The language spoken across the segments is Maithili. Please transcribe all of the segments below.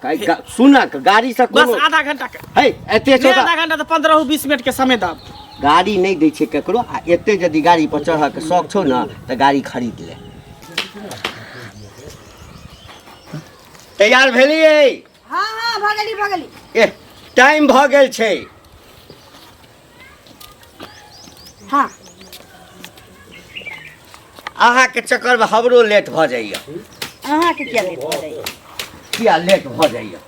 सुनक गाड़ी से बस आधा घंटा के हे एते नहि आधा घंटा तऽ 15-20 मिनट के समय दब। गाड़ी नहि दै छै ककरो आ एते यदि गाड़ी पर चढ़ऽ के शौक छौ ने तऽ गाड़ी खरीद ले। तैयार भेलियै? हाँ हाँ भऽ गेली भऽ गेली। एह टाइम भऽ गेल छै। हाँ अहाँके चक्करमे हमरो लेट भऽ जाइए। अहाँके किया लेट भऽ जाइए? किया लेट भऽ जाइए?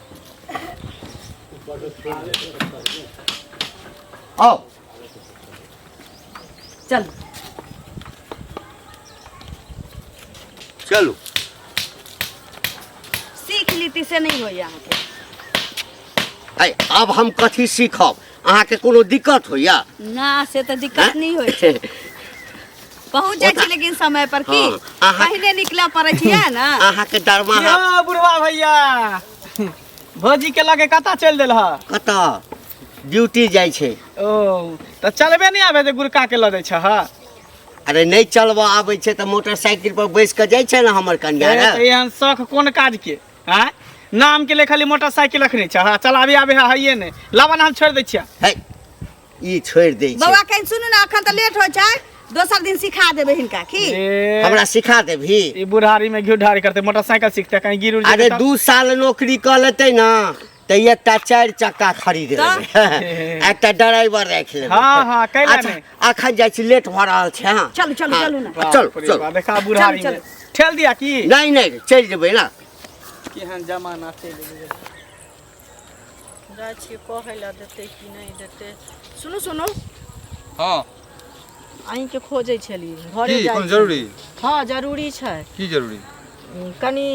आउ चल चलू। सीख लीती से नहीं होइए अहाँके। अय आब हम कथी सीखब? अहाँके कोनो दिक्कत होइया? ना से तऽ दिक्कत नहीं होइ छै। पहुँच जाइ छी लेकिन समय पर की हाँ, अहाँ- पहिने निकलऽ पड़ै छै इएह ने। अहाँके दरमाहा। यौ बुढ़वा भैया भौजी के लगे कतऽ चलि देल ह? कतऽ ड्यूटी जाइ छै। ओ तऽ चलबे नहि आबे जे गुरका के लऽ जाइ छह? अरे नहि चलबऽ आबै छै तऽ मोटरसाइकिल पर बैस कऽ जाइ छै ने हमर कन्या रे। तऽ एहन शौख कोन काज के? आँय नाम के लिए खाली मोटरसाइकिल रखने छह, चलाबे आबे है हइये नहि। लाबऽ ने हम छोड़ि दै छियै। है ई छोड़ि दै छै। बौआ कनि सुनू ने, अखन तऽ लेट होइ छै, दोसर दिन सिखा देबै हिनका की? ए, हमरा सिखा देबही? ई बुढ़ारी में घी ढारी करते मोटरसाइकिल सीखते कहीं गिर उड़ जेतै अरे तब? 2 साल नौकरी कऽ लेतै ने तऽ एकटा 4 चक्का खरीद तऽ? लेबै, एकटा ड्राइवर राखि लेबै। हाँ, हाँ, कैला अच्छा, नहि। अखन जाइ छी, लेट भऽ रहल छै। हाँ चलू, चलू, हाँ, चलू ने। चलू, बाप रे चलू। बाप, देखा बुढ़ारी चलू, में। ठेल दिया की? नहीं नहीं चलि जेबै ने। केहन जमाना चलि गेलै। जाइ छियै कहै लए देतै कि नहि देतै। सुनू सुनू। हाँ अहीँके खोजै छली घरे की जाइ कोनो छी। जरूरी? हाँ जरूरी छै। की जरूरी? कनी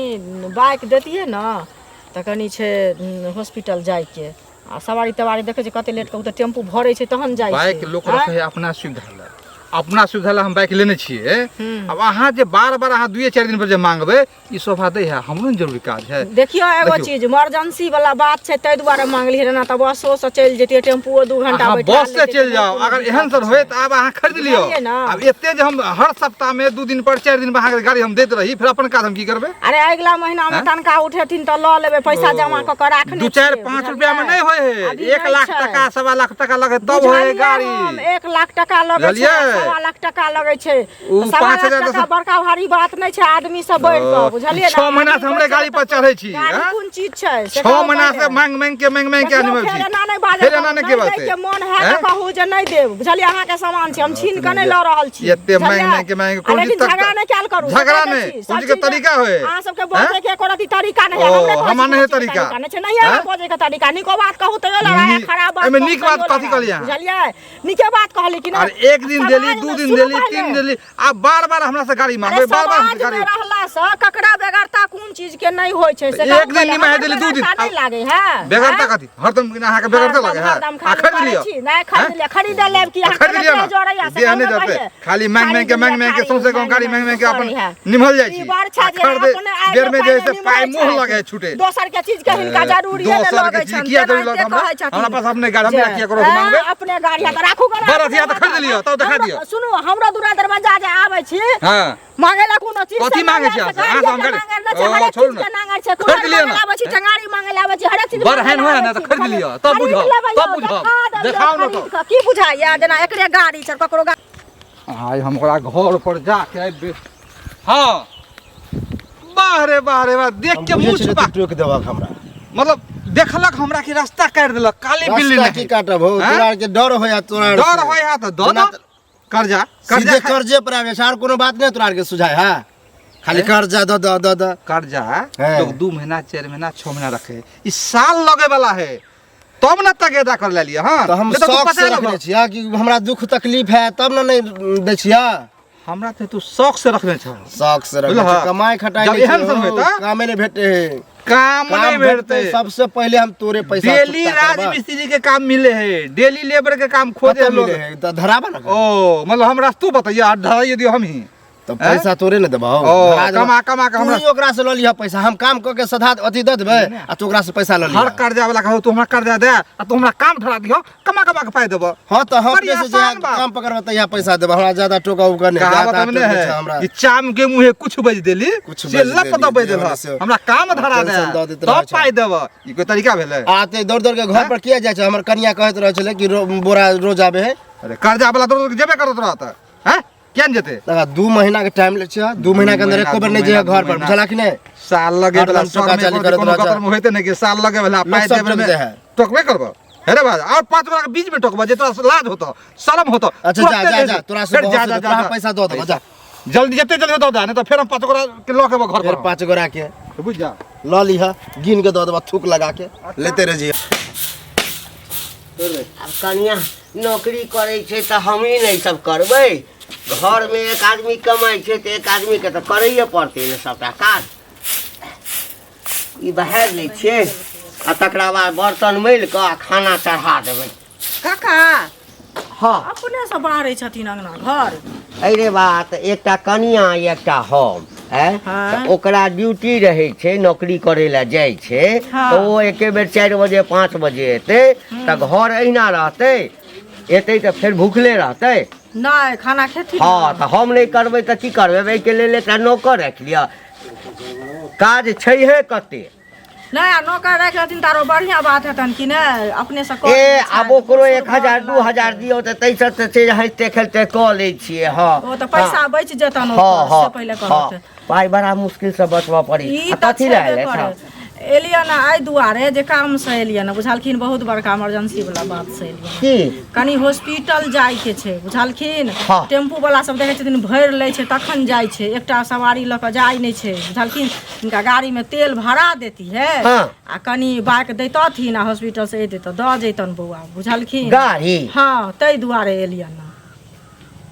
बाइक देतियै ने तऽ कनी छै हॉस्पिटल जाइके, आ सवारी तवारी देखै छियै कते लेट कऽ, ओ तऽ टेम्पू भरै छै तहन जाइ छै। बाइक लोक आँय? रखै है अपना सुविधा लए, अपना सुविधा लए हम बाइक लेने छियै। आब अहाँ जे बार बार अहाँ 2-4 दिन पर जे मांगबै, ई शोभा दै है? हमरो ने जरूरी काज है। देखियौ एगो देखियौ। चीज इमरजेंसी वाला बात छै ताहि दुआरे मांगलियै, ना तऽ बसो से चलि जैतियै, टेम्पुओ 2 घंटा अहाँ बैठा बस से लेतियै, चलि जाउ, कोनो अगर दिक्कत एहन सर छै। होय तऽ आब अहाँ खरीद लियौ। बुझलियै ने? आब एते जे हम हर सप्ताह में 2 दिन पर 4 दिन पर अहाँके गाड़ी हम दैत रही, फिर अपन काज हम की करबै? अरे अगिला महीना में आँय? तनखा उठेथिन तऽ लऽ लेबै, पैसा जमा कऽ कऽ राखने 2 4 छियै, 5 रुपया में बुझलियै? नहीं होय है, अभी 1 नहि लाख छै। टका 1.25 लाख टका लगे तब होय है बुझलियै गाड़ी। हम, 1 लाख टका लगै छै, बुझलियै? 1.25 लाख टका लगै छै। उ 1.25 पाँच लाख हजार टका दस- बड़का भारी बात नहि छै, आदमी सब बढ़ि कऽ, बुझलियै ने? 6 महीना से आदमी हमरे बढ़ि गाड़ी कऽ पर चढ़ै छी, गाड़ी आँय? कोन चीज छै? से 6 कहू महीना पहिले। से मांग मांग के मांग मांग के देखियौ, अनबै फेर छी। एना नहि बाजब, फेर एना नहि के नहि बाजतै? दैके मोन हैत आँय? तऽ कहू जे नहि देब, बुझलियै? अहाँके सामान छै, हम छीन कऽ नहि लऽ रहल छी, एते मांग बुझलियै? मांग के मांग के आ कोन लेकिन चीज तक- झगड़ा नहि कयल करू, से झगड़ा कहि दै नहि, छी। कोन सब चीज के चीज तरीका होय? अहाँ सबके आँय? बजै के एको रत्ती तरीका नहि है, ओ, हमरे कहै हमरा छी नहि है बजै के तरीका। तरीका नहि छै, नहिये आँय? बजै के तरीका। नीको बात कहू तैयो लड़ाइ है, खराब बात एहिमे कहू नीक बात तैयो कथी लड़ाइ, कहलियै अहाँ? बुझलियै? नीके बात कहली कि नहि? अरे 1 दिन देली, समाजमे 2 दिन सुनू देली, पहिले। 3 देली, आ बार बार हमरा से गाड़ी अरे मांगबै, बार बार हमसे समाज गाड़ी में रहला से ककरा बेगरता कोन चीज के नहीं होय छै से एक कहू दिन पहिले, निमाहि हमर देली, 2 दिन। बेगरता नहीं लागे है, बेगरता हैं? कथी? हरदम अहाँके बेगरता हरदम लागे है? हरदम आ खाली खरीद करै लिअ। छी, नहि खरीद हैं? लिअ, खरीद लेब कि अहाँ खरीद के लिअ नहि ने। जोड़ैया, से देह कहू नहि ने जरतै। पहिले। खाली मांग मांग के, मांग मांग के खरीद सौंसे गाँव गाड़ी मांग मांग के अपन करै है। निमहल जाइ ई छी। बड़ छै आ जे खरीदे अपने आइ बेर में जे है से पाइ पाइ निमहै मुँह छै। लगे है छूटे। दोसर के चीज के हिनका जरूरी है दोसर के लगै चीज छनि, किया जरूरी तेनाहिते लगत हमरा? कहै छथिन। हमरा पास अपने गाड़ी, हम जे, किया ककरो से मांगबै? अपने गाड़ी है तऽ राखू गऽ, बड़ अथी है तऽ खरीद लिअ, तब देखा दिअ। सुनू, हमरो दुरा दरवाजा जे आबै छी, हाँ। मांगे ला कोनो चीज कथी से मांगे मांगे छी अहाँ? छै, अहाँ गाड़ी से हम के गाड़ी- मांगे नहि छै, ओ, हरेक छोड़ू चीज के ने। नांगर छै, खरीद कुल्हड़ लिअ मांगे ने। आबै छी, टंगारी मांगे ला आबै छी, हरेक चीज बड़ मांगे एहन ला होय आबै ने तऽ छी, खरीद लिअ, तब खरीद बुझब, लेबै तब यौ, बुझब। देखा देब यौ, देखाउ ने खरीद तऽ। कऽ। की बुझाइया जेना एकरे गाड़ी छै, ककरो गाड़ी आइ हम ओकरा घर पर जाके आबि हाँ वाह रे वाह रे वाह, देख के मुँह छुपा टोक देबक हमरा। मतलब देखलक हमरा कि रास्ता काटि देलक काली बिल्ली रास्ता नहीं। की काटब हो? हैं? तोरा के डर होया तोरा आर डर से। होय है तऽ दऽ जेना दऽ। कर्जा, कर्जा सीधे खा- कर्जे पर आबै छै, आर कोनो बात नहि तोरा आर के सुझाय है, खाली कर्जा दऽ दऽ दऽ दऽ। कर्जा हैं। लोग 2 महीना 4 महीना 6 महीना रखे, ई साल लगे वाला है तब न तगेदा कर लेलिए। हाँ, तऽ हम नहीं तऽ तू शौक से पचा लेबह। रखने छियै कि हमरा दुख तकलीफ है तब न नहि दै छियै। हमरा तऽ तू शौक से रखने छह। शौक से रखने बुझलह? छियै, कमाइ खटाइ जब नहि एहन छै, सन हौ, होय तऽ? कामे नहि भेटै है। काम काम नहीं भेटतै भेटतै। सबसे पहले हम तोरे पैसा डेली चुकता राज करबह। मिस्त्री के काम मिले है, डेली लेबर के काम खोजे कतऽ लोग। मिले है? तऽ धराबा ना। ओ मतलब हम रास्तो बतैया, धराइए दियो हम ही। तऽ पैसा तोरे ने देबौ। ओ, धरा देबौ। कमा कमा के हमरा तू ही ओकरा से लऽ लिह पैसा, हम काम कऽ के सधा अथी दऽ देबै आ तू ओकरा से पैसा लऽ हर लिह। कर्जा वाला कहो तू हमरा कर्जा दे आ तू हमरा काम धरा दिहो, कमा कमा के पाई देबो। हाँ तऽ हम बड़ी अपने से जहिया आसान बात। काम पकड़बै तहिया पैसा देबै, हमरा ज्यादा टोका उका नहि, कहावत ज्यादा हम टोकै नहि छै है हमरा। कि चाम के मुँहे कुछ बज देली कुछ से बजि लप देली, दऽ बजि जे देलह, से हमरा काम धरा दे टेंशन दऽ दैत रहै तब छै। पाई देबह, ई कोई तरीका भेलै? आ ते दौड़ दौड़ के घर पर किया जाइ छै? हमर कनिया कहैत रहै छलै कि बोरा रोज आबै है। अरे कर्जा वाला दौड़ दौड़ के जेबे करत रहत हैं, किया नहि जेतै? देखा 2 महीना के टाइम लै छियै, 2 महीना के अंदर महीना, एको बेर दू नहि जइहे महीना, घर दू पर, महीना। बुझला कि नहि? साल लगे वाला हरदम टोका सर में चाली करैत कोनो रहै छै। गतर में होइते नहि कि साल लगे वाला लोक पाई सब देबे टोक में दे है। टोकबे करबो। हे रे भाई, और 5 गोरा के बीच में टोकबो जे तोरा से लाज होतो, शर्म होतो। अच्छा, जा, तुरंते जा, दे जा, दे। तोरा से फेर बहुत जा, से जा, तोरा जा, हम पैसा दऽ देबो, जा। जल्दी जते जल्दी दऽ दे, नहीं तो फेर हम 5 गोरा के लऽ के घर फेर पर। 5 गोरा के बुझ जा, लऽ लिह, गिन के दऽ देबो, थूक लगा के लेते रह जइहे। आब कनिया नौकरी करै छै तऽ हमही ने ई सब करबै। घरमे एक आदमी कमाइ छै तऽ एक आदमीके तऽ करैए पड़तै ने सबटा काज। ई बहारि लै छियै आ तकरा बाद बर्तन मलि कऽ आ खाना चढ़ा देबै। काका हँ, अपने से बाहरै छथिन अंगना घर? अरे बात, एकटा कनिया एकटा हम आँय, हाँ। तऽ ओकरा ड्यूटी रहै छै, नौकरी करै लए जाइ छै। हाँ। तऽ ओ एके बेर 4 बजे 5 बजे एतै तऽ घर अहिना रहतै, एतै तऽ फेर भूखले रहतै। नहि, खाना खेथिन। हँ, तऽ हम नहि करबै तऽ की करबै? एहिके लेल एकटा नौकर राखि लिअ, काज छैहे कते। नहि, आ नौकर राखि लेथिन तऽ आरो बढ़िआँ बात हेतनि कि नहि, अपने से कऽ ए लेने छथि। आब ओकरो दोसर 1000 भऽ 2000 दियौ तऽ ताहिसँ तऽ छै हँसिते खेलते कऽ लै छियै। हँ, ओ तऽ पैसा बचि जेतनि हँ ओकर, हँ से पहिले हँ कहत। पाइ बड़ा मुश्किलसँ बचबऽ पड़ै। ई आ तऽ कथी लए छेबे एलै? करे। एलियै ने एहि दुआरे जे कामसँ एलियै ने, बुझलखिन, बहुत बड़का इमरजेंसी वाला बात से एलियै। की? कनि हॉस्पिटल जाइके छै, बुझलखिन। हाँ। टेम्पू वाला सब देखै छथिन भरि लै छै तखन जाइ छै, एकटा सवारी लऽ कऽ जाइ नहि छै, बुझलखिन। हिनका गाड़ीमे तेल भरा देती है। हाँ। आ कनि बाइक दैतथिन आ हॉस्पिटल से एतै तऽ दऽ जैतन बौआ, बुझलखिन। गाड़ी? हँ, ताहि दुआरे एलियन ने।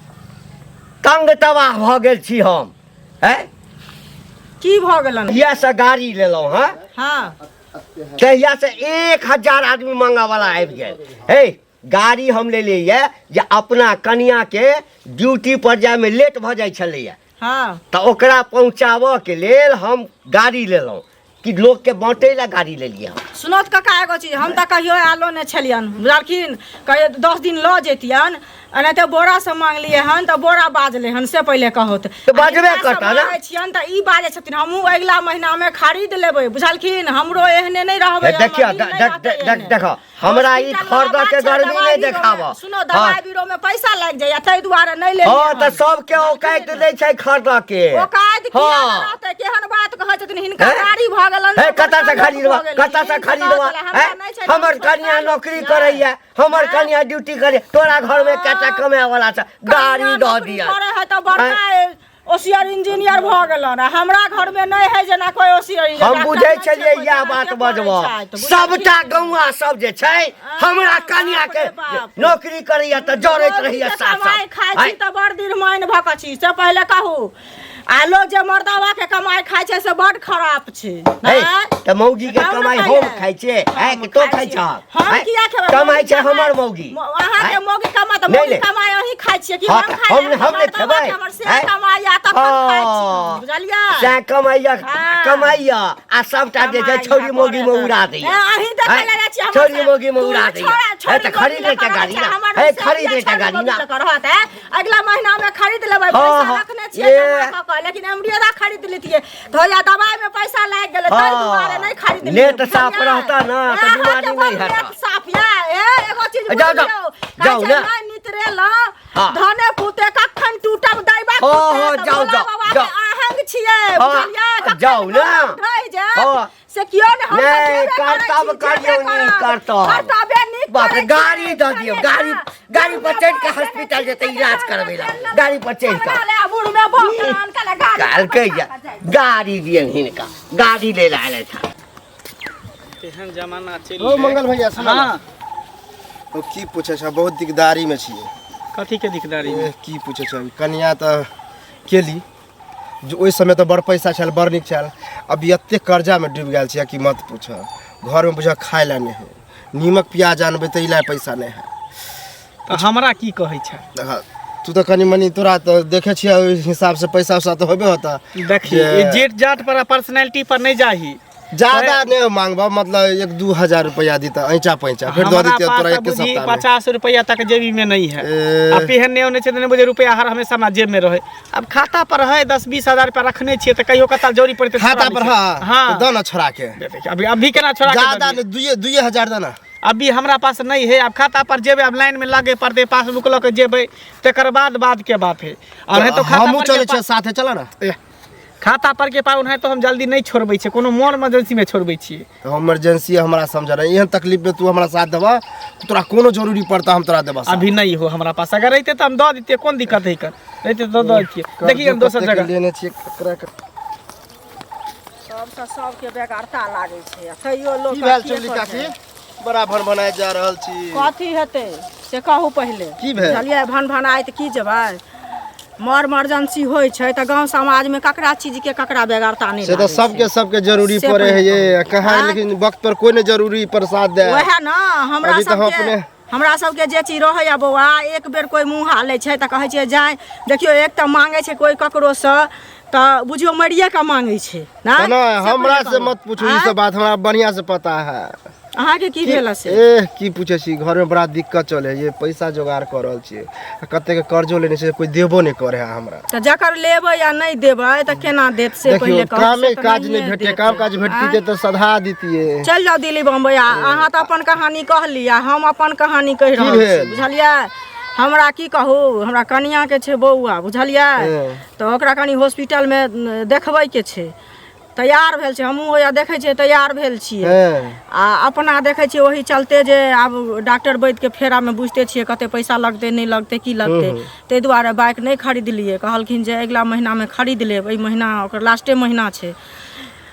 तंग तबाह भऽ गेल छी हम। हैं, की भऽ गेलन? जहियासँ गाड़ी लेलहुँ हँ, हँ, तहियासँ 1000 आदमी मांगऽवला आबि गेल। हे, गाड़ी हम लेलियै जे अपना कनियाके ड्यूटी पर जायमे लेट भऽ जाइ छलैया। हँ, तऽ ओकरा पहुँचाबऽके लेल हम गाड़ी लेलहुँ कि लोकके बाँटै लए गाड़ी लेलियै हम? सुनत काका, एगो चीज, हम तऽ कहियो आयलो नहि छलियनि, बुझलखिन, कहियो 10 दिन लऽ जैतियनि। एनाहिते बोरा से मांगलियै हन तऽ बोरा बाजलै हन, से पहिले कहत। तऽ बाजबे करता ने। मांगै छियनि तऽ ई बाजै छथिन, हमहूँ अगिला महीनामे खरीद लेबै, बुझलखिन, हमरो एहने नहि रहबै, हे, देखियौ, हमर दिल नहि रहतै एहने। देखो, हमरा ई हॉस्पिटल खरीदऽ वाला के बात छै, गर्मी दवाइ नहि बीरो देखाबऽ। सुनो, दवाइ बीरो में पैसा लागि जाइए, ताहि दुआरे नहि लेलियै। हँ, तऽ सबके औकाति दै छै खरीदऽ के। औकात किया हँ। नहि रहतै? केहन बात कहै छथिन हिनका? हैं? गाड़ी भऽ गेलनि हे, तऽ कतऽ से बड़का लोक खरीदबा? भऽ गेलखिन। कतऽ से कतऽ खरीदबा? छलै? हमरा हैं? नहि छै, हमर हम कनिया छोटका नौकरी लोक करैया, हमर हैं? कनिया ड्यूटी करे, तोरा घर में कएटा कमाए वाला छै? गाड़ी कनिया दऽ नौकरी दिअ। करै है तऽ बड़का ओसियर इंजीनियर भऽ गेलन, आ हमरा घर में नहि है जेना कोई ओसियर इंजीनियर। हम डॉक्टर बुझै नहि छै छलियै कोइ, इएह जेना बात के बजबऽ। करै छै, तऽ सबटा बुझलखिन? गौआ सब जे छै हमरा कनिया बाप के रे बाप। नौकरी करैया तऽ जरैत रहैया। मौगी के साफ कमाइ साफ खाइ छी तऽ बड़ दिरमाइन भऽ कऽ छी, से पहिले कहू। आ लोग जे मर्दावा के कमाइ खाइ छै से बड़ खराब छै। हे, आँय? तऽ मौगी के बताउ ने कमाइ पहिले। हम खाइ छियै? हम हैं, कि तो खाइ छियै। छह? हम हैं? किया खेबै? कमाइ मौगी छै हमर कमाइ- मौगी। अहाँके हैं? मौगी कमा तऽ नहि, मौगी नहि। कमाइ अहीं खाइ छियै कि हाँ, हम तऽ खाइ? हम नहि खेबै? हमर से हैं? कमाइया तखन खाइ छी हाँ। बुझलियै? सएह कमाइया। हाँ। कमाइया आ सबटा जे छै कमाइया छौरी मौगी में करे उड़ा तऽ। दैया। ए, अहीं देखै हैं? लए जाइ छियै हमर छौरी से। मौगी में तू उड़ा दैया। छोड़ा- हे, छोरी तऽ खरीद मौगी लेता लऽ कऽ गाड़ी रहै ना। छै, हमर हे, से खरीद लेता छोरी गाड़ी मौगी ना। लऽ कऽ रहत, हैं? अगिला महीना में खरीद लेबै। हाँ, पैसा हाँ। रखने छियै ए। जमा कऽ कऽ, लेकिन एमरिया खरीद लेतियै तऽ होइया दवाई में पैसा लागि गेलै, ताहि हाँ। दुआरे नहि खरीद लेलियै, नेट साफ बुझलियै? रहता ना, तऽ ए, बीमारी अहाँके नहि बड़ हेता। नेट साफ या, ए, एगो चीज जाउ, जाउ, बुझियौ, कहै जाउ छै, ने। नहि नितरेलहुँ, हाँ। धने पुते कखन टूटब दैबा हाँ, कुते, हाँ, तऽ जाउ, भोला जाउ, बाबा के जाउ। आहंग छियै, हाँ, बुझलियै? कखन जाउ ने। गरम ढहि जायत, हाँ। से कियो ने हम तऽ नहि, जेबे करै करतब छी, जेबे करियौ नी, करब। करतब। करतबे नीक बाप रे, करै गाड़ी छियै, दऽ दियौ, बुझलियै गाड़ी ने? गाड़ी पर चढ़ि कऽ हॉस्पिटल जेतै इलाज करबै लए, गाड़ी पर चढ़ि कऽ। हमरा ले बूढ़ में बहुत आन के गाड़ी पर कहलकै बैठा जे कऽ जाइ। गाड़ी दियनि हिनका, गाड़ी लै लए आयल छल। तेहन जमाना चलि ओ मंगल भैया, सुन। हाँ। ओ की पूछै छ, बहुत दिकदारी में छियै। कथी के दिकदारी? ए, की पूछै छ, कनिया तऽ केली जे ओहि समय तऽ बड़ पैसा छल, बड़ नीक छल। अभी एते कर्जामे डूबि गेल छियै कि मत पूछ। घरमे बुझ खाय लए नहि है, नीमक प्याज आनबै तऽ लए पैसा नहि है। तऽ हमरा की कहै छै? देखा, तू तऽ कनि मनि तोरा तऽ देखै छियै ओहि हिसाबसँ पैसा उसा तऽ होबे होता। देखी, ई जेठ जाट पर पर्सनैलिटी पर नहीं जाही। ज्यादा नहीं मांगबा, मतलब 1-2 हजार रुपया दीता, ऐंचा पैंचा फिर दऽ हमरा दितियै पास तोरा तऽ एक बुझी सप्ताह में। 50 रुपया तक जेबी में नहीं है। ए। आ पेहने ओने छै तऽ नहीं बुझे, रुपया हर हमेशा हमरा जेब में रहे। अब खाता पर है, 10-20 हजार रुपया रखने छियै, तऽ कहियो कताल जरूरी पड़तै तऽ खाता छोड़ा पर लै छियै। हाँ? हाँ। दऽ न छोड़ा के। देखिए, अभी अभी केना छोड़ा के ज्यादा दऽ दियै? नहीं, दुइये दुइये हजार दऽ न। अभी हमरा पास नहीं है। अब खाता पर जेबै, अब लाइन में लागे पड़तै, पासबुक लऽ के जेबै, तकर बाद बाद के बात है। और है तो खाता हमहूँ पर के चलै छियै साथे, चल ना। खाता पर के पाइ ओनाहितो हम जल्दी नहीं छोड़बै छियै, कोनो मोर इमरजेंसी में छोड़बै छियै। तऽ इमरजेंसी हमरा समझ रहे, एहन तकलीफ में तू हमरा साथ देबा, तोरा कोनो जरूरी पड़ता हम तोरा देबा साथ। अभी नहीं हो हमरा पास, अगर रहिते तऽ हम दऽ दितियै। कोन दिक्कत है कर, रहिते तऽ दऽ दितियै। देखिए, हम दोसर कतेक जगह लेने छियै ककरा के? सबसँ सबके बेगरता लागै छै आ तैयो लोक की भेल अथिये चुगली पर काकी? छै। बड़ा भन जा रहल छी। कथी हेतै से कहू पहिले। की भेल? बुझलियै, भन भनाइत की जेबै? मर इमरजेंसी होइ छै तऽ गाँव समाजमे ककरा चीजके ककरा बेगरता नहि से तऽ लागै छै। सबके सबके जरूरी से पड़े है। पहिले ये कहाँ? आँय? लेकिन वक्त पर कोई नहीं जरूरी पर साथ दे। वएह ने हमरा अभी तऽ हम सबके अपने- हमरा सबके जे चीज रहैया बौआ, एक बेर कोइ मुँह हालै छै तऽ कहै छियै जाय देखियौ। एक तऽ मांगै छै कोइ ककरोसँ तऽ बुझियौ मरिए कऽ मांगै छै तऽ नहि? नहि, से हमरा पहिले से कहू। मत पूछू ई आँय? सब बात, हमरा बढ़िया से पता है। अहाँके की भेल से? एह, की पूछे छी, घर में बड़ा दिक्कत चले है। ये पैसा जोगाड़ कर रहल छियै आ कते के कर्जो लेने छै, कोई देबो नहीं करे है हमरा। तऽ जकर लेबै या नहि देबै तऽ केना देत से देखियौ, पहिले कहू। कामे से तऽ काज नहीं नहिए भेटे। देत। काम काज भेटती तऽ सधा दितियै। चलि जाउ दिल्ली बम्बई। आ अहाँ तऽ अपन कहानी कहली आ हम अपन कहानी कहि रहल छी। भेल? बुझलियै, हमरा की कहू, हमरा कनियाके छै बौआ, बुझलियै? तऽ ओकरा कनि हॉस्पिटलमे देखबैके छै। तैयार भेल छै, हमहूँ होइया देखै छियै, तैयार भेल छियै। आ अपना देखै छियै, ओही चलते जे आब डॉक्टर वैद्यके फेरामे बुझिते छियै कते पैसा लगतै, नहि लगतै, की लगतै, ताहि दुआरे बाइक नहि खरीदलियै। कहलखिन जे अगिला महीनामे खरीद लेब, एहि महीना ओकर लास्टे महीना छै।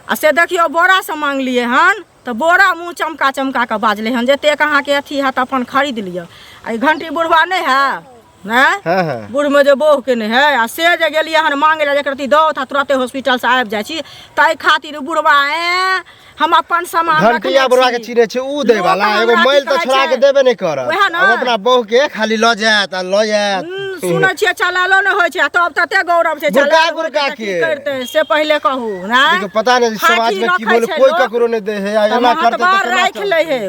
आ से देखियौ, बोरासँ मांगलियै हन तऽ बोरा मुँह चमका चमका कऽ बाजलै हन जे एतेक अहाँके अथी हैत, अपन खरीद लिअ। आ ई घंटी बुढ़वा नहि है नहि? हाँ हाँ। बूढ़मे जे बोह केने है, आ से जे गेलियै हन मांगे लए, एक रत्ती दौ तऽ तुरते हॉस्पिटलसँ आबि जाइ छी, ताहि खातिर बुढ़वा ए हम अपन सामान रखने घंटिया बुढ़वा के छी। चिन्है छै ऊ दै लोक वाला एगो हमरा की मैल तऽ कहै छोड़ा के छै? देबे नहि करत। वएह ने। अब अपना बहू के खाली लऽ जायत आ लऽ जायत। सुनै छियै चलालो नहि होइ छै आ तब तते गौरव छै। बुड़का चलालो होइ छै बुड़का तऽ की के। करतै से पहिले कहू ने। देखियौ, पता नहीं समाज फाँकी में की रखै बोले छै कोई लोक, ककरो नहीं दे है आ तऽ एना करतै तऽ महतबार केना राखि चलतै? लै है।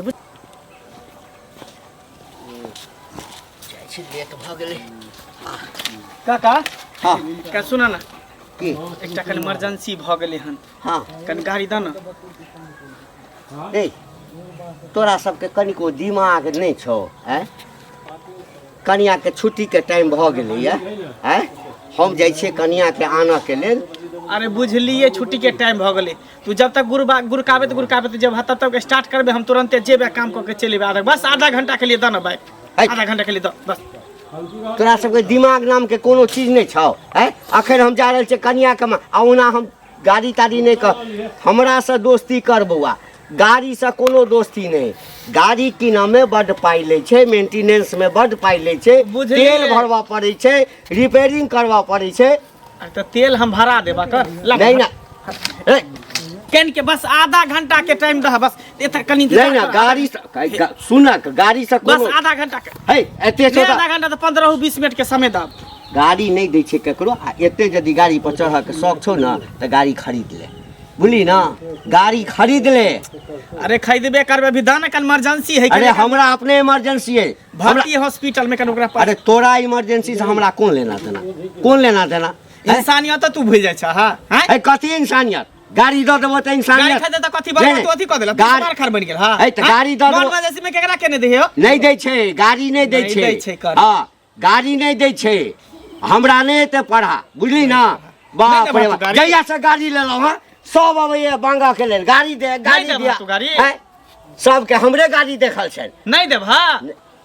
लेट भऽ गेलै। काका। हँ। का सुन न। की? एकटा कनि इमरजेंसी भऽ गेलै हन। कनि गाड़ी दऽ न। ए, तोरा सबके कनिको दिमाग नहि छौ? आँय, कनियाके छुट्टीके टाइम भऽ गेलैए। आँय, हम जाइ छियै कनियाके आनऽके लेल। अरे बुझलिए, छुट्टी के टाइम भऽ गेलै। तू जब तक गुरबा गुरकाबैत गुरकाबैत जब तब तक स्टार्ट करबै, हम तुरंते जेबै, काम कऽ के चलि एबै। आधा, बस आधा घंटा के लिए दऽ न बाइक। है। आधा घंटा के लिए दऽ बस। तोरा सबके दिमाग नामके कोनो चीज नहि छौ? आँय, अखन हम जा रहल छियै कनियाके आ ओना हम गाड़ी ताड़ी नहि कह। हमरासँ दोस्ती कर बौआ, गाड़ीसँ कोनो दोस्ती नहि। गाड़ी कीनऽमे बड्ड पाइ लै छै, मेंटेनेंसमे बड्ड पाइ लै छै। बुझलियै। तेल भरबऽ पड़ै छै, रिपेयरिंग करबऽ पड़ै छै। अरे तऽ तेल हम भरा देबा कर ला। नहि ना, ए, कनि के बस आधा घंटा के टाइम दह बस, एतऽ कनि। नहि ना, गाड़ी सुनक गाड़ीसँ बस कोनो आधा घंटा के है एते नहि, छोटा आधा घंटा तऽ 15-20 मिनट के समय दब। गाड़ी नहि दै छै ककरो। आ एते यदि गाड़ी पर चढ़ऽके शौक छौ ने तऽ गाड़ी खरीद ले, बुझली ना? गाड़ी खरीद ले। अरे खरीदबे करबै, अभी दह ने, कनि इमरजेंसी है। अरे हमरा अपने इमरजेंसी है हमरा। भर्ती हॉस्पिटल में कनि ओकरा पास। अरे तोरा इमरजेंसी से हमरा कोन लेना देना, कोन लेना देना हैं? इंसानियत तऽ तू भूल जाइ छ। हाँ हैं? है कथी इंसानियत? गाड़ी दऽ देबो तऽ गाड़ी इंसानियत? खरीदे तऽ कथी नहि, बड़ा नहि। तू अथी कऽ देलक तू? गाड़ी- मार खार बनि गेल। हाँ। है तऽ गाड़ी दऽ देबो। इमरजेंसी में केकरा केने दे हो? नहि दै छै गाड़ी, नहि दै नहि छै। दै छै कर। हँ, गाड़ी नहि दै छै हमरा, नहि एते पढ़ा, बुझली ना? बाप देबह रे तू बाप। गाड़ी? जहिया से गाड़ी लेलहुँ हँ, सब अबैया मांगऽ के लेल, गाड़ी दे, गाड़ी देबह दिया। तू गाड़ी? हैं? सबके हमरे गाड़ी देखल छनि। नहीं देबह?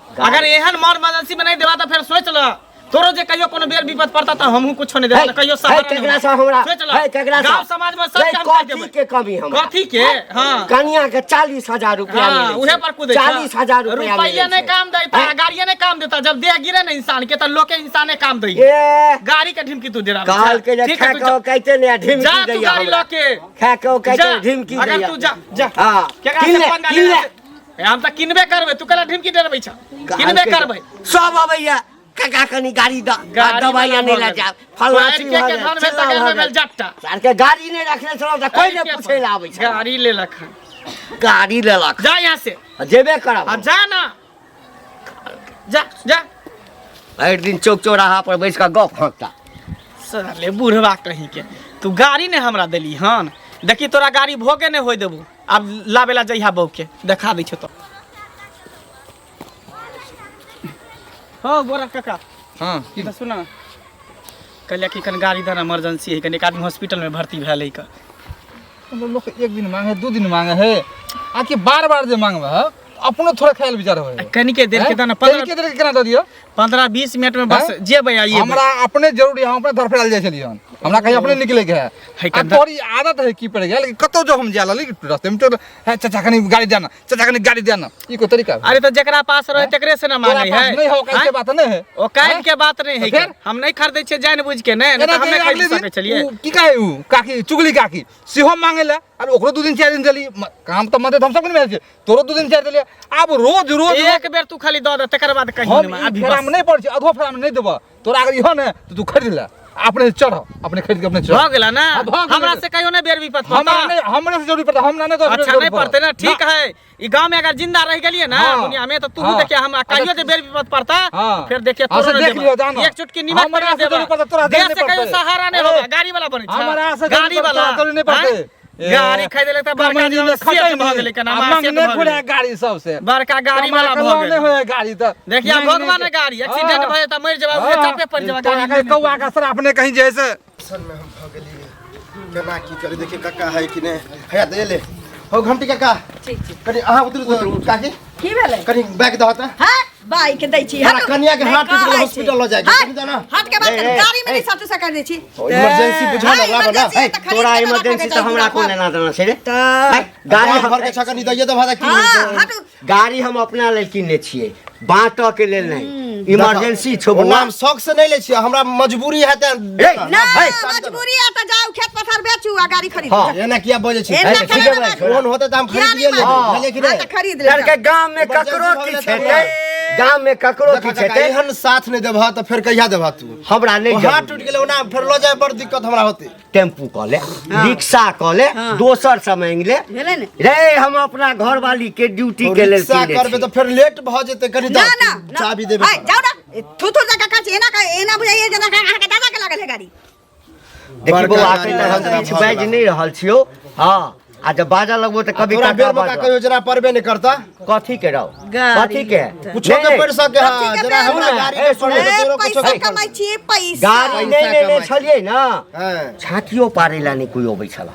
अगर एहन मर इमरजेंसी में नहीं देबा तऽ फेर सोच ल, तोरो जे कहियो कोनो बेर विपद पड़ता तऽ हमहूँ कुछो नहीं देबा। है, कहियो है, सहारा नहीं केकरा होबा। से हमरा सोच ल। है, केकरा से? गाँव समाज में सब नहीं, हम कहि कथी देबै। के कमी हमरा? कथी के? हाँ। कनिया के 40,000 रुपया हाँ, मिलै छै। उहे पर कूदै छै। 40,000 रुपया रुपया मिलै नहीं छै। काम देता। हैं? गाड़िया नहीं काम देता। जब देह गिरे ना इंसान के तऽ लोके इंसाने काम दै। ए गाड़ी के ढिमकी तू देरा। कहल के जे ठीक है, खा तू के जा। कहते ने ढिमकी जा तू दैया गाड़ी हमरा। लऽ के खा के कहते जा। ढिमकी अगर दैया। तू जा जा। हाँ, केकरा किन से ले, पंगा किन ले। लेने? ए, हम तऽ किनबे करबै। तू कहला ढिमकी डरबै छ, किनबे कहलकै करबै। सब अबैया। काका कनी गाड़ी द गाड़ी दवाई वाला आने भऽ ला गेल। जाब फलना चीज के भऽ के गेल, धन भेल चिल्ला तकर भऽ में भेल गेल। जट्टा सारके गाड़ी नहि रखने छलहुँ तऽ कोइ नहि पूछै लए आबै छल गाड़ी लेलक हन गाड़ी लेलक जा यहाँ से जेबे करब आ जा ना जा जा भरि दिन चौक चौराहा पर बैस कऽ गप हाँकता साले बुढ़वा कहीं के तू गाड़ी ने हमरा देली हन देखी तोरा गाड़ी भोगे नहीं होय देबू आब लाबे ला जइहा बहू के देखा दै छौ तो हो बोरा काका हाँ की तऽ सुना कहलियै कि कन गाड़ी दना इमरजेंसी है कन एक आदमी हॉस्पिटल में भर्ती भेल है मतलब लोग एक दिन मांगे दू दिन मांगे है आखिर बार बार जे मांगबे है अपनो थोड़ा ख्याल विचार होय कनिके देर के दना पंद्रह के देर के केना दऽ दियौ 15-20 मिनट में बस हैं? जेबै आ अयबै हमरा अपने जरूरी है हम अपने धरफड़ायल जाइ छलियै हन हमरा कहीं अपने निकले के है है आ कन्धा- तोहर ई आदत है की पड़ गेल कि कतौ जो हम जाय लगली रास्ते में तो है चाचा कनी गाड़ी देना चाचा कनी गाड़ी देना ई कोई तरीका अरे तो जकरा पास रहे तकरे से ना तोरा मांगे पास है नहीं हो कैसे आँय? बात नहीं है ओ काल्हि के बात नहीं है तो फिर? हम नहीं खरीदै छियै जानि बुझि के नहीं नहीं एना तऽ हम के नहीं अगले खरीद दिन सकै छलियै उ की कहे उ काकी चुगली काकी सेहो मांगे ला और ओकरो दू दिन चारि दिन देली काम तऽ मदद हम सब नहि भेल छै तोरो दू दिन चारि देलियै आब रोज रोज एक बेर तू खाली दऽ दे तकर बाद कहीं हम नहीं ई अभी फेरा बस में नहीं पड़ै छी अधो फेरा में नहीं देबऽ तोरा अगर इहो ने तऽ तू खरीद ले अपने चढ़ अपने खरीद के अपने चढ़ भऽ गेला ना हाँ, भऽ गेलै। हमरा से कहियो नहीं बेर विपत हमरा पड़ता नहीं हमरे से जरूरी पड़ता हमरा नहीं तो अच्छा नहीं पड़ते ना ठीक है ई गांव में अगर जिंदा रह गेलिए ना हाँ। दुनिया में तो तू हाँ। देखिए हम कहियो जे बेर विपत पड़ता हाँ। फिर देखिए हाँ, तोरो से नहीं देख देबा। लियो, जानो। एक चुटकी नीमक हमरा पर से जरूरी पड़ता, तोरा देह जरूरी से कहियो पड़तै। सहारा नहीं अरे, होगा गाड़ी वाला बनै छै हमरा से जरूरी गाड़ी पड़ता, वाला जरूरी नहीं पड़तै। आँय? गाड़ी खरीदे लग बड़का कमैनी में सेठ भऽ गेलै केना आ सेठ मांगने भऽ घुरे गेलै। गाड़ी सबसे बड़का गाड़ी वाला कमाए के भऽ लौने गेलै होए गाड़ी तऽ देखिए मांगने भगवान के- गाड़ी एक्सीडेंट हाँ। भऽ जेता मरि जेबा उहे चापे पड़ि जेबा तोरा गाड़ी के कौआ के सर अपने कहीं जे से टेंशन में हम भऽ गेलियै केना की करी देखिए कक्का है कि नहि हैया दे ले हौ घंटी कक्का ठीक छै कनि अहाँ उतरू तऽ काकी की भेलै कनि बैग दह तऽ हैं बाइक दै छी हमरा हटू। कनिया के नहि हाथ टूटि गेलै, कहै छी। हॉस्पिटल लऽ जायके, हट, कनि दऽ ना। हट के बात ए, करू ए, गाड़ी में ए। नहीं सटू सका दै छी इमरजेंसी बुझा हाँ, ना लाबऽ ना इमरजेंसी ए, तऽ खरीद तोरा के तऽ इमरजेंसी राखऽ तऽ हमरा के कोन चाही लेना देना छै रे तऽ हैं? गाड़ी गाड़ी हम भर के छह कनि दैये तऽ भादा की हाँ हटू गाड़ी हम अपना लेल किनने छियै बाँटऽ के लेल नहि इमरजेंसी छौ ओ बौआ नाम शौक से नहि लै छियै हमरा मजबूरी है तें रे, ना है। मजबूरी है तऽ जाउ खेत पथार बेचू आ गाड़ी खरीद हाँ। एना किया बजै छी एना है, केना ठीके बाजू? बात ओहन होतै तऽ हम किया खरीदिए नहि लेबै हाँ। बुझलियै कि हाँ, नहि तऽ खरीद ले लड़के गाम में ककरो इमरजेंसी किछु भऽ गेलै हेतै गाम में ककरो देखा किछु काका, हेतै एहन साथ नहि देबह तऽ फेर कहिया देबह तू हमरा नहि ओ हाथ जरूरी। टूटि गेलै ओना फेर लऽ जाय बड़ दिक्कत हमरा होतै टेम्पू कऽ ले रिक्शा कऽ ले दोसर से मांगि ले भेलै ने रे हम अपना घरवाली के ड्यूटी के लेल रिक्शा किने करबै छी। तऽ फेर लेट भऽ जेतै कनि ना तऽ ना ना। चाबी देबै है, जाउ ना थू थू जका काची एना एना बुझाइए जेना अहाँके दादा के लागल है गाड़ी देखी बड़का बौआ गाड़ी एखन हम रहल किछु भऽ बाजि गेला। नहि रहल छियौ हँ आ जब बाजऽ लगबो तऽ कभी तोरा काका बेर मौका बाजऽ कहियो जरा पड़बे नहि करता कथी के रहो गाड़ी कथी के कुछो नहीं, के नहीं, पड़ि सके कथी हँ के जरा बेर हमरा मौका? गाड़ी ए, के सुन, पड़े तऽ ए, तोरो कुछो पैसा के कमाइ छी पैसा गाड़ी नहि पैसा लेने कमाइ। छलियै ने हँ छातियो पारै ला नहि कोइ अबै छल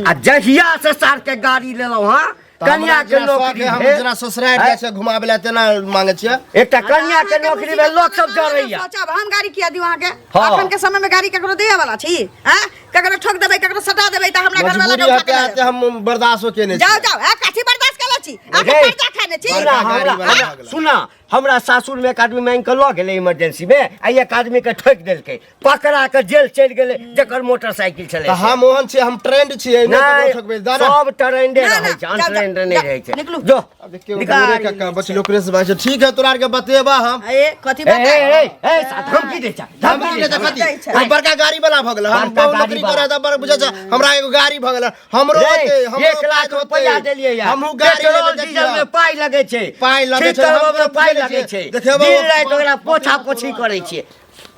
आ जहिया से सार के गाड़ी लेलहुँ हँ तऽ हमरा कनिया के जेना शौक नौकरी है, हम भेल जेना ससुरारि जाइ छियै घुमाबै लए तेना मांगै छियै एकटा कनिया के नौकरी भेल लोक सब जरैया सोचब हम गाड़ी किया दियौ अहाँके हाँ। अखन के समय में गाड़ी ककरो दिअ वाला छी हैं ककरो ठोक देबै ककरो सटा देबै तऽ हमरा घरवाला मजबूरी के उठा हते के लऽ हते हम बर्दाश्तो केने जाउ। छियै जाउ जाउ ए कथी बर्दाश्त केले छी अहाँके रे, कर्जा खेने छी सुना बड़का हमरा गाड़ी वाला हमरा- भऽ गेलै। सुना हमरा सासुर में एक आदमी मांगि कऽ लऽ गेलै इमरजेंसी में आ एक आदमी के ठोकि देलकै पकड़ा कऽ जेल चलि गेलै जकर मोटरसाइकिल छलै तऽ से। हम ओहन छियै हम ट्रेंड छियै नहि ककरो नहि ठकबै दादा सब ट्रेंडे ना, ना, रहै छै जाउ, जाउ, अनट्रेंड नहि जाउ, रहै छै निकलू। जो अब देखियौ निकाल। गोरे काका बचलो ओकरे से बात छै। ठीक है तोरा आरके बतेबा हम ए कथी ए बता ए ए ए सा धमकी दै छै धमकी धमकी दै दै छै कथी दै छै। ओ बड़का गाड़ी वाला भऽ गेल हम बड़का बहु गाड़ी नौकरी वाला। करै तऽ बड़ बुझै छै हमरा एगो गाड़ी भऽ गेल हमरो रे, होतै हमरो एक लाख काज होतै। रुपया देलियै यार हमहूँ गाड़ी पेट्रोल लेबै डीजल में पाइ लगै छै पाइ लगै ठीक छै, करबऽ हम में पाइ बुझै लगै छियै। छै देखियौ दिन राति ओकरा पोछा पोछी करै छियै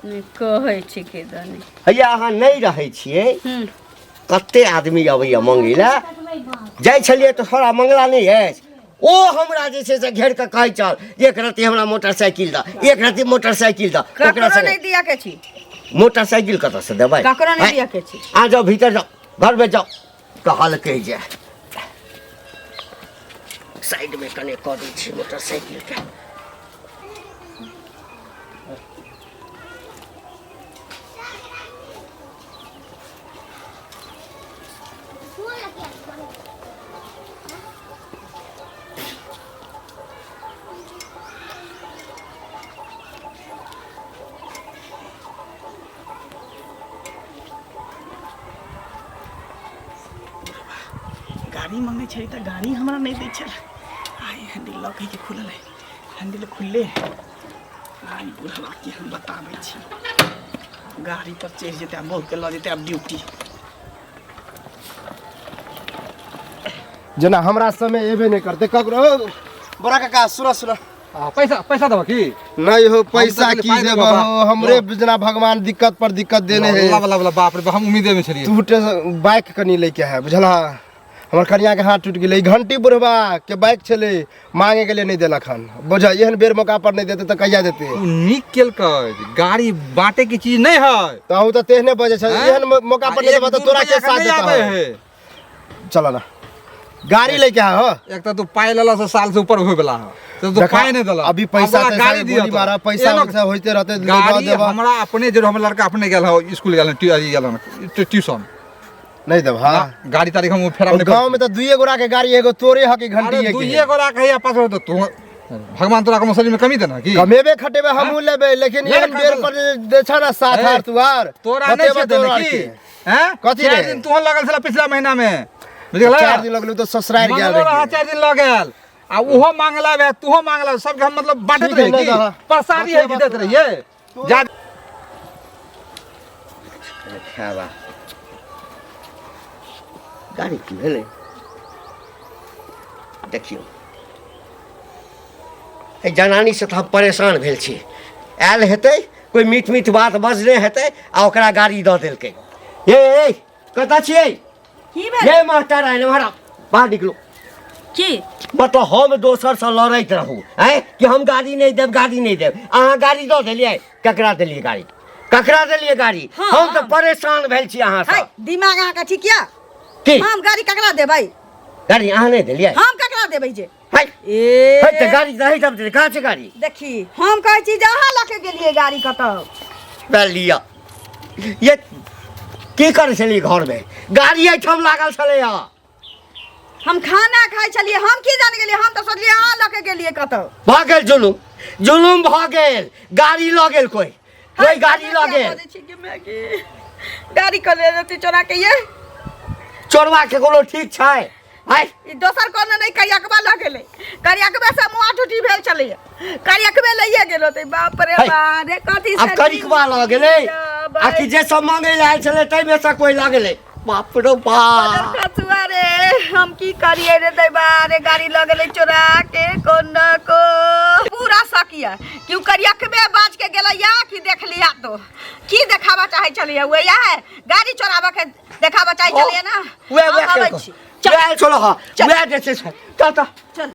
नहि कहै छी के दने हैया अहाँ नहि रहै छियै कते आदमी अबैया मंगै लए जाइ छलियै तऽ थोड़ा मंगला नहि अछि ओ हमरा जे छै से घेर कऽ कहै छल एक रत्ती हमरा मोटरसाइकिल दऽ एक रत्ती मोटरसाइकिल दऽ ओकरा ककरो संगे नहि दिअ के छी मोटरसाइकिल कतऽसँ देबै ककरो नहि आँय? दिअ के छी आ जाउ भीतर जाउ घरमे जाउ कहलकै जे साइडमे कने कऽ दै छी मोटरसाइकिलके गाड़ी मंगै छै तऽ गाड़ी हमरा नहि दै छल आइ हैंडल लॉक है कि खुलल है हैंडल खुलले है आइ बुढ़वा के हम बताबै छी, गाड़ी पर चढ़ि जेतै आ बहूके लऽ जेतै आब ड्यूटी। जेना हमरा समय एबे नहि करतै ककरो। बड़ा काका, सुन सुन। आ, पैसा पैसा देबऽ की? नहीं हो, पैसा हम तऽ की पाइ देबो देबऽ बा। हमरे जेना भगवान दिक्कत पर दिक्कत देने है। ला ला ला, बाप रे बाप, हम उम्मीदे में छलियै। तू बाइक कनी लैके है, बुझला? हमर कनिया के हाथ टूटि गेलै। घंटी बुढ़वा के बाइक छलै, मांगे के लिए नहि देलक हन। बुझ, एहन बेर मौका पर नहि देतै तऽ कहिया देतै? उ नीक केलकै, गाड़ी बांटे के चीज नहीं है। तऽ अहूँ तऽ तेहने बजै छै। हैं? एहन मौका पर नहि आ, देबऽ एक तऽ दू तोरा के रुपैआ साथ नहि देता आबै है? है। चल ना, गाड़ी लेके आ हो। एक तऽ तू पाइ लेला से साल से ऊपर होय वाला है, तो तू देखा, पाइ नहीं देला। अभी पैसा अब ओकरा तैसा गाड़ी के दिअ गोली तो। मारा, पैसा एनो वैसा होइते रहतै, लेबऽ गाड़ी देबऽ। हमरा अपने जरूर, हमर लड़का अपने गेल है स्कूल, गेल है गेल है ट्यूशन। नहीं देब? हाँ। गाड़ी तारीख हम फेरा और गांव में तो दुइये गोरा के गाड़ी, एगो तोरे हकी घंटी अरे दुइये गोरा के है पास, तो तू भगवान तोरा कोनो शरीर में कमी देना की? कमेबे खटेबे हमहू लेबे, लेकिन ले एहन खा बेर ले। पर जे छै ना साथ ए, हार तुआर तोरा नहीं बतेबा छै देने तोरा की के। हैं? कथी चारि रे? दिन तोहर लगल छला पिछला महीना में, बुझल? 4 दिन लगलू तऽ ससुरारि गेल मंगलो रहा रहियै। 4 दिन लग गेल आ ओहो मांगला बे, तूहो मांगला, सबके हम मतलब बांटैत ठीक है, रहियै नहीं की? दहा। प्रसादी है की दैत रहियै जा। खाबा गाड़ी की भेलै? देखियौ, एहि जनानीसँ तऽ हम परेशान भेल छी। आयल हेतै कोइ, मीठ मीठ बात बजने हेतै आ ओकरा गाड़ी दऽ देलकै। ये ए कतऽ छियै? की भेल? ये मास्टर आयल, एम्हर आउ, बाहर निकलू। की? मतलब हम दोसरसँ लड़ैत रहू आँय कि हम गाड़ी नहि देब, गाड़ी नहि देब, अहाँ गाड़ी दऽ देलियै। ककरा देलियै गाड़ी? ककरा देलियै गाड़ी? हाँ, हम तऽ हाँ। परेशान भेल छी अहाँसँ। है दिमाग अहाँके ठीक यऽ? की? हम गाड़ी ककरा देबै? गाड़ी अहाँ नहि देलियै? हम ककरा देबै जे है ए है तऽ गाड़ी रहै तब कहाँ छै गाड़ी? देखी, हम कहै छी जे अहाँ लऽ के गेलियै गाड़ी कतऽ। बे लिअ, ये की करै छलियै घरमे? गाड़ी एहिठाम लागल छलैया। हम खाना खाइ छलियै, हम की जान गेलियै? हम तऽ सोचलियै अहाँ लऽ के गेलियै कतऽ। भऽ गेल जुलुम, जुलुम भऽ गेल। गाड़ी लऽ गेल कोइ, कोइ गाड़ी लऽ गेल। बजै छी कि मैं कि गाड़ी कऽ ले जेतै चोरा के ये? चोरवा के कोनो ठीक छै? आय ई दोसर कोनो नहि, करियकबा लऽ गेलै। करियकबे से मुआ टूटी भेल छलैया, करियकबे लैये गेल होतै। बाप रे है। बा रे, कथी आब से करिकबा लऽ गेलै आ कि जे सब मांगै लए आयल छलै ताहिमे से कोइ लऽ गेलै? बाप रे बाप। खसुआ रे, हम की करिए रे दैबा रे, गाड़ी लऽ गेलै चोरा के कोन को। पूरा सकिया कि उ करियकबे बाज के गेलैया कि देख लिया तो की देखाबा चाहै छलैया? उहे है गाड़ी चोराबा के देखाबा चाहै छलैया ना? वएह हम वएह अबै केलकै। छी। वएह छलो हँ, वएह जे छै से। चल तऽ। चल।